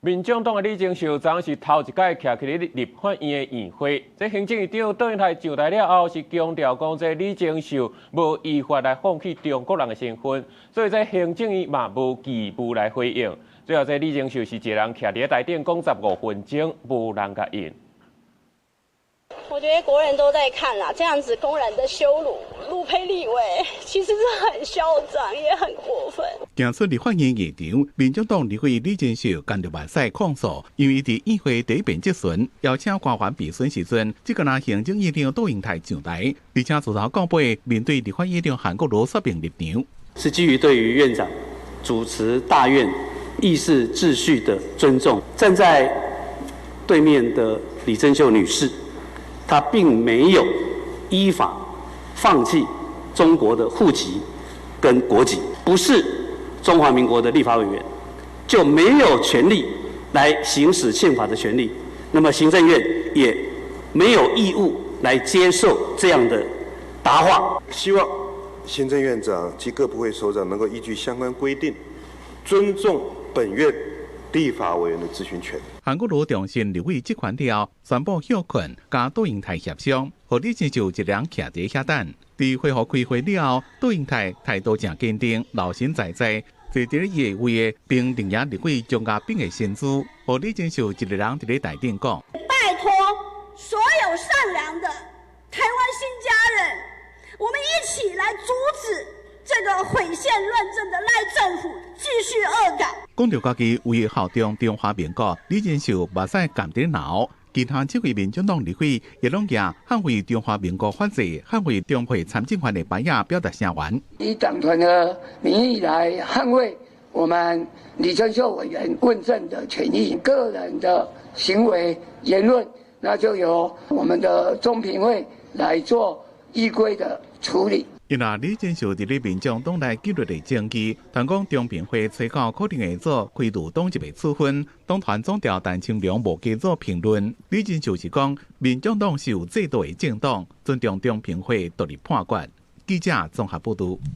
民眾黨的李鍾秀昨是頭一擺徛起咧立法院的院會，這行政院長卓榮泰上台了後，是強調講這李鍾秀無依法來放棄中國人的身份，所以這行政院嘛無義務來回應。最後這李鍾秀是一個人徛佇台頂講15分鐘，無人共應。我覺得國人都在看啦，這樣子公然的羞辱陸配立委，其實是很囂張，也很過分。行出立法院現場，民眾黨立委李鍾秀干著目屎控訴，因為佇院會第一遍質詢邀請官員備詢時陣，這個若行政院長卓榮泰上台，而且自頭到尾面對立法院長韓國瑜說明立場，是基於對於院長主持大院議事秩序的尊重，站在對面的李貞秀女士，她並沒有依法放棄中國的戶籍跟國籍，不是中華民國的立法委員，就沒有權利來行使憲法的權利。那麼行政院也沒有義務來接受這樣的答話。希望行政院長及各部會首長能夠依據相關規定，尊重本院立法委員的質詢權。韓國瑜重申立委職權了，宣布歇睏，佮卓榮泰協商，予李鍾秀一人徛佇遐等。佇恢復開會了後，卓榮泰態度誠堅定，老神在在，坐佇咧伊的位並力贏立委張家秉的身姿，予李鍾秀一个人佇咧台頂講。拜託所有善良的台灣新家人，我們一起來阻止這個毀憲亂政的賴政府繼續惡搞。講著家己為效忠中華民國，李鍾秀目屎含佇流。其他七位民進黨立委也攏舉捍衛中華民國法治、捍衛中配參政權的牌仔表達聲援。以黨團的名義來捍衛我們李鍾秀委員問政的權益，個人的行為言論，那就由我們的中評會來做依規的處理。因為李鍾秀佇咧民眾黨內激烈的爭議，傳講中評會催告可能會做開除黨籍的處分，黨團總召陳清龍無加做評論。李鍾秀是講，民眾黨是有制度的政黨，尊重中評會獨立判決。記者綜合報導。